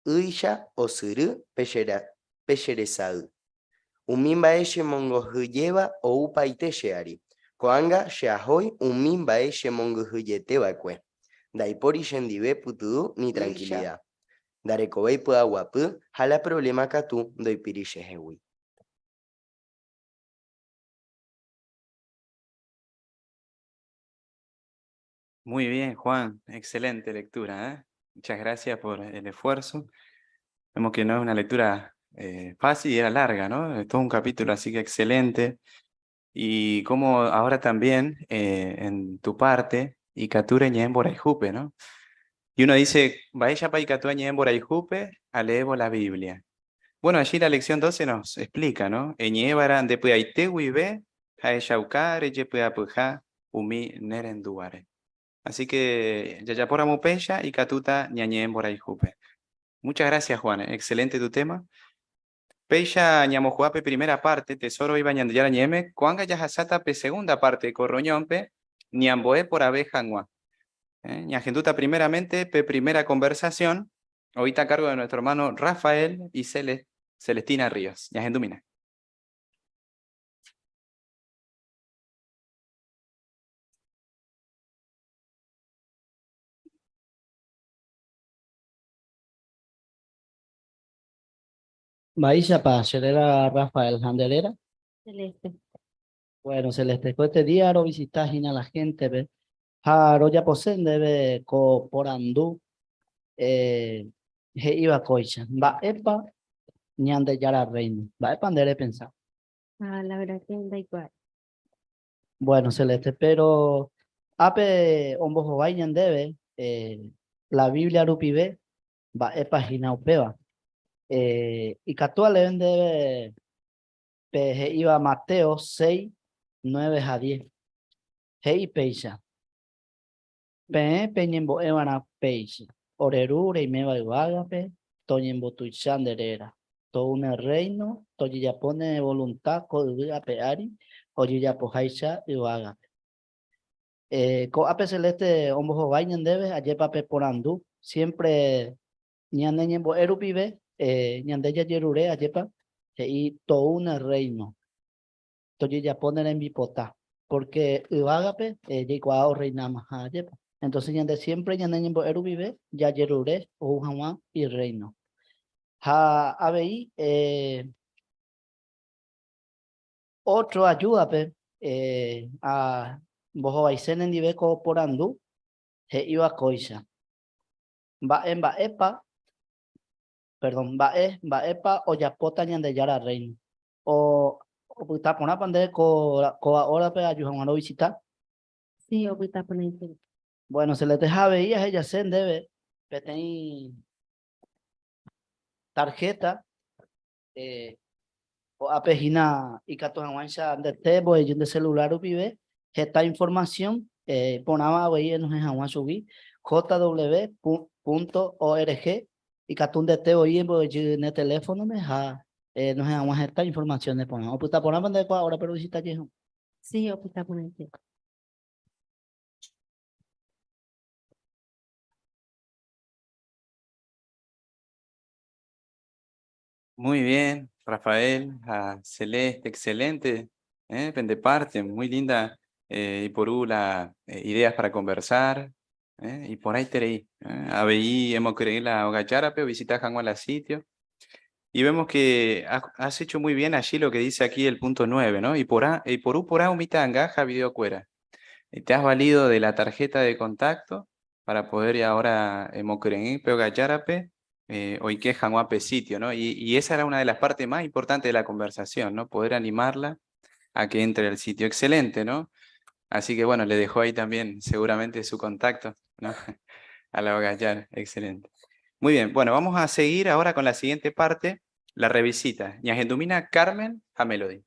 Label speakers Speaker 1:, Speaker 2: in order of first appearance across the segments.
Speaker 1: Ýicha osyry pe che resay. Umi mba'e chemongyhyjéva oupaite che ári. Ko'ág̃a che ahói umi mba'e chemongyhyjeteva'ekue. Ndaipóri chendive pyty'u ni trankilida. Ndarekovéi py'aguapy ha la provléma katu ndoipíri chehegui.
Speaker 2: Muy bien, Juan, excelente lectura, ¿eh? Muchas gracias por el esfuerzo. Vemos que no es una lectura fácil y era larga, ¿no? Es todo un capítulo, así que excelente. Y como ahora también en tu parte, Ikature ñe'ẽ mborayhúpe, ¿no? Y uno dice, mba'éichapa ikatu añe'ẽ mborayhúpe, aleévo la Biblia. Bueno, allí la lección 12 nos explica, ¿no? Eñe'ẽva'erã nde py'aite guive ha echauka rejepy'apyha umi ne rendúvare. Así que jajapóramo upéicha ikatúta ñañe'ẽ mborayhúpe. Muchas gracias, Juan, excelente tu tema. Péicha ñamohu'a pe primera parte, Tesoro oĩva Ñandejára Ñe'ẽme, ko'ág̃a jahasáta pe segunda parte ko reunión-pe, ñambo'e porãve hag̃ua. Ñahendúta primeramente pe primera conversación, oĩta a cargo de nuestro hermano Rafael y Celestina Ríos. Ñahendumína.
Speaker 3: Mba'éichapa che réra Rafael ha nde réra?
Speaker 4: Celeste.
Speaker 3: Bueno, Celeste, ko este día rovisita hína la gente-pe ha rojapose ndéve ko porandu eh, he'íva kóicha, Mba'épa Ñandejára Rréino? Mba'épa nde repensa?
Speaker 4: Ah, la verdad que ndaikuaái.
Speaker 3: Bueno, Celeste, pero ápe ombohovái ñandéve eh, la Biblia rupive mba'épa hína upéva. Eh, ikatu aleve ndéve pe he'íva Mateo 6, 9 ha 10. He'i péicha, Peẽ peñembo'eva'erã péicha, Ore Ru reiméva yvágape, toñembotuicha nde réra, tou ne rréino, tojejapo ne volunta ko yvy ape ári ojejapoháicha yvágape. Ko'ápe Celeste ombohovái ñandéve ajépa pe porandu, siempre ñane ñembo'e rupive ñande jajerure ajépa he'i tou ne rréino, tojejapo ne rembipota, porque yvágape jaikuaa orreinamaha ajépa. Entonces ñande siempre ñane ñembo'e rupive jajerure ou hag̃ua irréino. Ha avei Ótro ajúdape ambohovaise nendive ko porandu he'íva kóicha, Mba'e mba'épa, perdón, mba'e mba'épa ojapóta Ñandejára Rréino? O opyta porãpa nde kóva órape aju hag̃ua rovisita?
Speaker 4: Sí, opyta porãite.
Speaker 3: Bueno, Celeste, ha avei ahejase ndéve peteĩ tarjeta Ko'ápe hína ikatu hag̃uáicha ndete mbo'ejy nde celular rupive heta informasiõ iporãva avei enohẽ hag̃ua chugui jw.org ikatu ndete voi embo'ejy ne teléfono-me ha enohẽ hag̃ua heta informasiõ neporã. Opyta porãpa nde kua órape rovisita jey?
Speaker 4: Sí, opyta porãite.
Speaker 2: Muy bien, Rafael, a Celeste, excelente, ¿eh? de parte, muy linda eh, y por la eh, ideas para conversar, ¿eh? y por ahí tereí, ¿eh? Avei hemos creído la Hogacharape, visita la sitio, y vemos que has hecho muy bien allí lo que dice aquí el punto 9, ¿no? Y por a, y por u por a umitanga, video cuera. Te has valido de la tarjeta de contacto para poder ahora emocreí, peogacharape, oike hag̃ua pe sitio, ¿no? Y, y esa era una de las partes más importantes de la conversación, ¿no? Poder animarla a que entre al sitio. Excelente, ¿no? Así que bueno, le dejó ahí también seguramente su contacto, ¿no? A la Ogallar, excelente. Muy bien, bueno, vamos a seguir ahora con la siguiente parte, la revisita. Ñahendumína Carmen a Melody.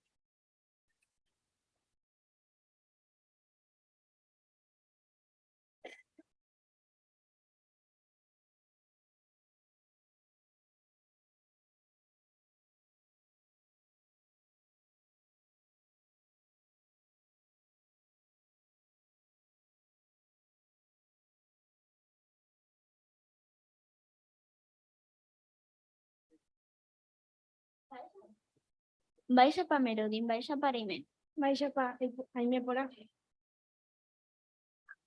Speaker 5: Mba'éichapa Melody, mba'éichapa reime?
Speaker 6: Mba'éichapa aime porã?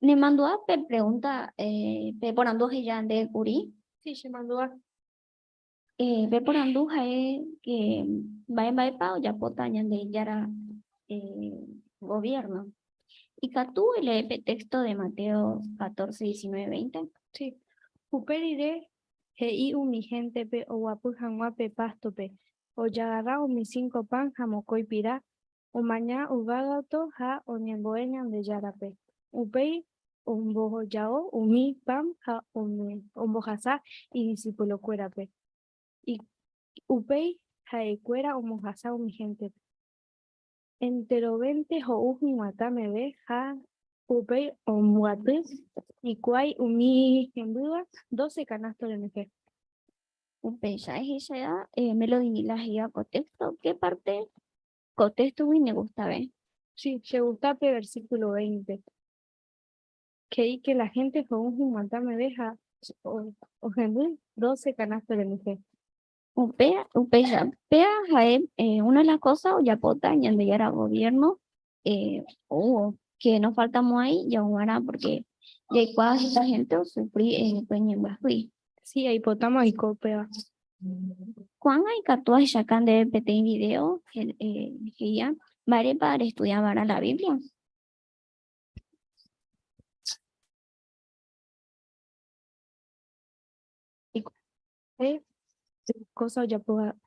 Speaker 5: Nemandu'a pe pregunta pe porandu oheja nde kuri?
Speaker 6: Sí, chemandu'a.
Speaker 5: Pe porandu ha'e ke mba'e mba'épa ojapóta Ñandejára gobierno. Ikatu elee pe texto de Mateo 14, 19, 20?
Speaker 6: Sí. Upe rire he'i umi héntepe oguapy hag̃ua pe pástope, ojagarra umi cinco pan ha mokõi pira, omaña yvágato ha oñembo'e Ñandejárape. Upéi omboja'o umi pan ha ombohasa idisipulokuérape. Upéi ha'ekuéra ombohasa umi héntepe. Enterovénte ho'u hyg̃uatã meve ha upéi ombyaty hikuái umi hembýva doce kanásto renyhẽ.
Speaker 5: Upéicha ehecha Melody la he'íva ko téxto, ke párte ko téxtogui ne gustave?
Speaker 6: Sí, chegusta pe versíkulo veinte, he'i ke la hénte ho'u hyg̃uatã meve ha ohemby doce kanásto renyhẽ.
Speaker 5: Upéa, upéicha, péa ha'e una de las cosas ojapóta Ñandejára gobierno oúvo, que no faltamo'ãi jahuvarã porque jaikuaa heta gente osufri upe ñembyahýi.
Speaker 6: Sí, aipotáma oiko upéva.
Speaker 5: Ko'ág̃a ikatu ahechaka ndéve peteĩ video he'íva mba'érepa restudia va'erã la Biblia.
Speaker 6: Kósa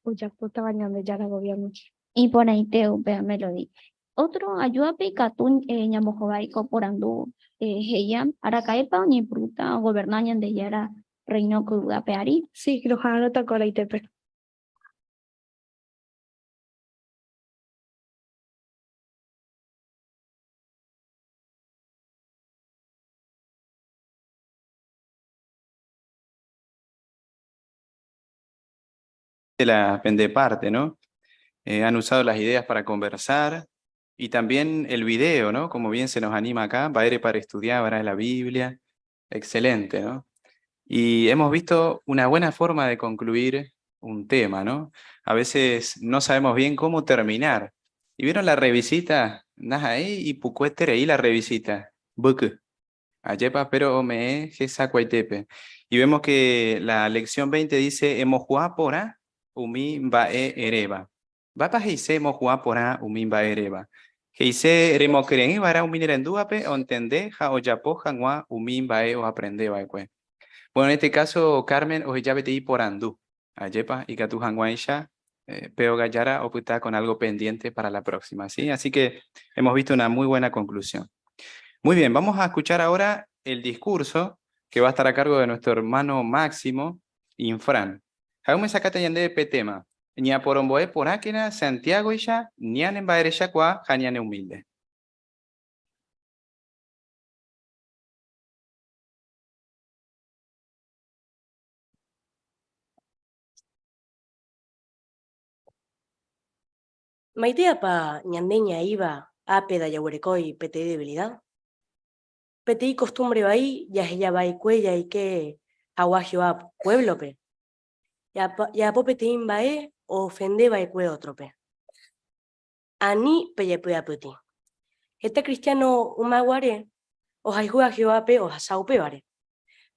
Speaker 6: ojapótava Ñandejára goviérno.
Speaker 5: Iporãite upéva Melody. Ótro ajúape ikatu ñambohovái ko porandu he'íva, Araka'épa oñepyrũta ogoverna Ñandejára Rréino ko yvy ape ári?
Speaker 6: Sí, roha'arõta ko araitépe.
Speaker 2: La pende parte, ¿no? Han usado las ideas para conversar y también el video, ¿no? Como bien se nos anima acá, va a ir para estudiar, para la Biblia. Excelente, ¿no? Y hemos visto una buena forma de concluir un tema, ¿no? A veces no sabemos bien cómo terminar. ¿Y vieron la revisita? Najaí y pucuetere y la revisita. Buku. Ayepa, pero me jesacuaitepe. Y vemos que la lección 20 dice, Emojuá porá umi mba'e ereva. Mba'épa he'ise emojuá porã umi mba'e ereva? He'ise remokyre'ỹ va'erã umi nerendúvape ontende ha ojapo hag̃ua umi mba'e oaprende va'ekue. Bueno, en este caso Carmen oheja peteĩ porandu. Ajépa ikatu hag̃uáicha pe ogajára opyta con algo pendiente para la próxima, ¿sí? Así que hemos visto una muy buena conclusión. Muy bien, vamos a escuchar ahora el discurso que va a estar a cargo de nuestro hermano Máximo Infran. Ha omyesakãta ñandéve pe tema, Ñaporombo'e porãkena Santiágoicha ñane mba'erechakuaa ha ñane humilde.
Speaker 7: Maitéapa ñande ñaĩva ápe ndajaguerekói peteĩ debilida? Peteĩ kostúmbre vai jaheja va'ekue jaike hag̃ua Jehová puévlope. Jajapo peteĩ mba'e oofende va'ekue ótrope. Ani pejepy'apytĩ. Heta kristiáno yma guare ohayhúva Jehovápe ohasa upévare.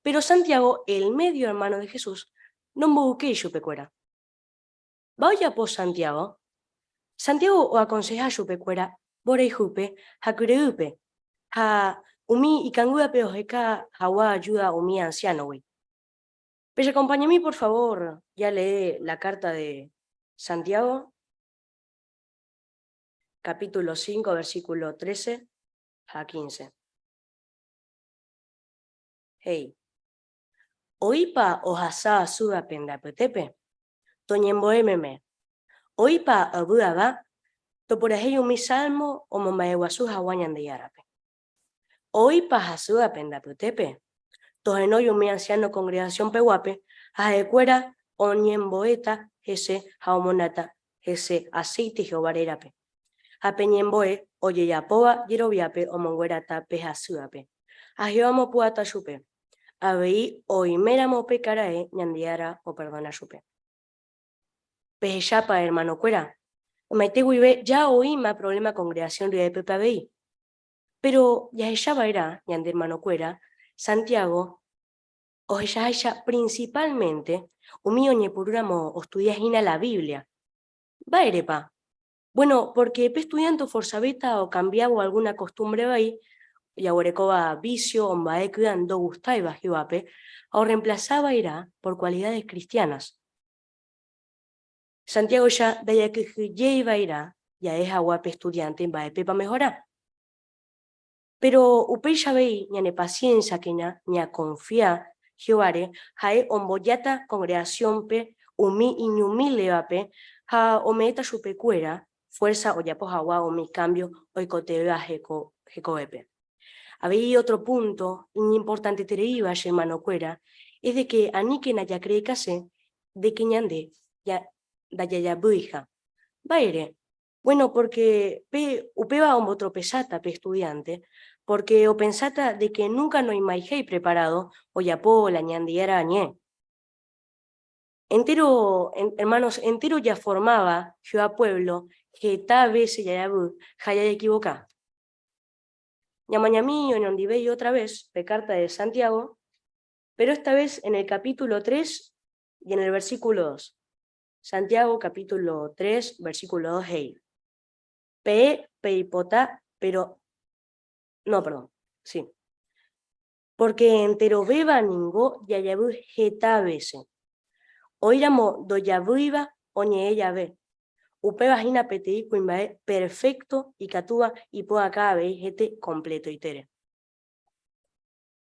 Speaker 7: Péro Santiago, el médio ermáno de Jesús, nomboykéi chupekuéra. Mba'e ojapo Santiago? Santiago oakonseha chupekuéra mborayhúpe ha kyre'ỹpe, ha umi ikanguývape oheka hag̃ua ajúda umi ansiánogui. Pecheakompañami por favor jalee la kárta de Santiago, capítulo 5, versículo 13 ha 15. He'i, Oĩpa ohasa asýva pende apytépe? Toñembo'e meme. Oĩpa ovy'áva? Toporahéi umi salmo omomba'eguasu hag̃ua Ñandejárape. Oĩpa hasýva pende apytépe? Tohenói umi ansiáno kongregasión-peguápe ha ha'ekuéra oñembo'éta hese ha omonáta hese aséite Jehová rérape. Ha pe ñembo'e ojejapóva jeroviápe omongueráta pe hasývape, ha Jehová omopu'ãta chupe. Avei oiméramo pe karae Ñandejára operdona chupe. Pehechápa ermanokuéra? Ymaite guive ja oĩma problema congregación ryepýpe avei. Pero jahechava'erã ñande hermanokuéra, Santiago ohechaháicha principalmente umi oñepyrũramo ostudia hína la Biblia. Mba'érepa? Bueno, porque pe estudiante oforzavéta okambiávo alguna costumbre vai, jaguerekóva vicio o mba'e ky'a ndogustáiva Jehovápe, ha orreemplazava'erã por cualidades cristianas. Santiago-cha ndajakyhyjeiva'erã ja'e hag̃ua pe estudiante mba'épepa mejora. Pero upéicha avei ñane paciencia-kena ñakonfia Jehováre ha'e ombojáta congregación-pe umi iñumíldevape ha ome'ẽta chupekuéra fuerza ojapo hag̃ua umi cambio oikotevẽva hekovépe. Avei otro punto iñimportantetereíva che hermanokuéra es de que aníkena jakreekase de que ñande ndajajavýiha. Mba'ére? Bueno, porque pe upéva ombotropesáta pe estudiante, porque opensáta de que nunca noimaijái preparado ojapo la Ñandejára ñe'ẽ. Entero, hermanos, entero ya formaba Jehová pueblo, heta veces jajavy ha jajequivoca. Ñamañami oñondivéi otra vez pe carta de Santiago, pero esta vez en el capítulo 3 y en el versículo 2. Santiago capítulo 3, versículo 2, he'i. Pe peipota, pero... No, perdón, sí. Porque enterovéva ningo jajavy heta vece. Oĩramo ndojavýiva oñe'ẽ jave. Upéva hína peteĩ kuimba'e perfecto ikatúva ipu'aka avei hete completoitére.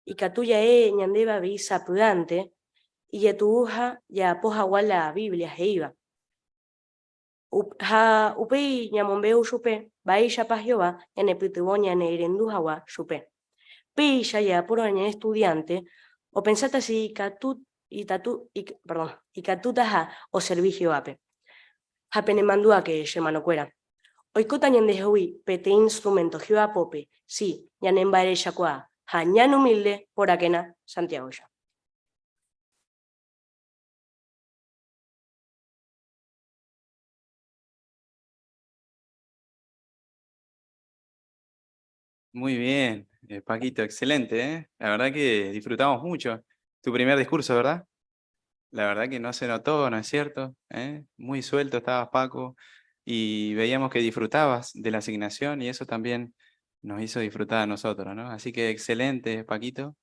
Speaker 7: Ikatu ja'e ñandéve avei sapy'ánte ijetu'uha ja'apo hag̃ua la Biblia he'íva. Ha upéi ñamombe'u chupe mba'éichapa Jehová ñanepytyvõ ñanerendu hag̃ua chupe. Péicha ja'apórõ ñane estudiante opensáta si ikatu, itatu, perdón, ikatutaha oservi Jehovápe. Ha penemandu'áke che hermanokuéra, oikóta ñandehegui peteĩ instrumento Jehová pópe si ñanemba'erechakuaa ha ñanehumilde porãkena Santiago-cha.
Speaker 2: Muy bien, Paquito, excelente, ¿eh? La verdad que disfrutamos mucho tu primer discurso, ¿verdad? La verdad que no se notó, ¿no es cierto? ¿Eh? Muy suelto estabas, Paco, y veíamos que disfrutabas de la asignación y eso también nos hizo disfrutar a nosotros, ¿no? Así que excelente, Paquito.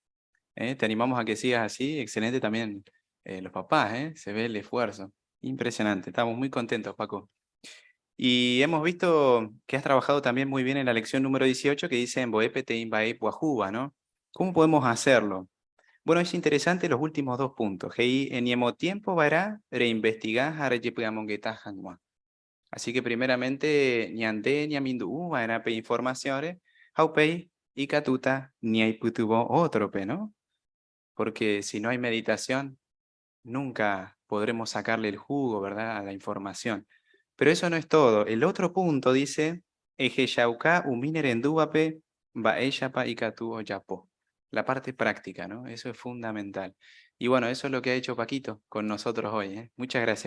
Speaker 2: ¿Eh? Te animamos a que sigas así, excelente también los papás, ¿eh? Se ve el esfuerzo. Impresionante, estamos muy contentos, Paco. Y hemos visto que has trabajado también muy bien en la lección número 18 que dice Embo'e peteĩ mba'e ipyahúva, ¿no? ¿Cómo podemos hacerlo? Bueno, es interesante los últimos dos puntos. He'i eñemotiempo va'erã reinvestiga ha rejepy'amongeta hag̃ua. Así que primeramente ñande ñamindu'u va'erã pe información-re ha upéi ikatúta ñaipytyvõ ótrope, ¿no? Porque si no hay meditación, nunca podremos sacarle el jugo, ¿verdad?, a la información. Pero eso no es todo. El otro punto dice, Ehechauka umi nerendúvape mba'éichapa ikatu ojapo. La parte práctica, ¿no? Eso es fundamental. Y bueno, eso es lo que ha hecho Paquito con nosotros hoy, ¿eh? Muchas gracias.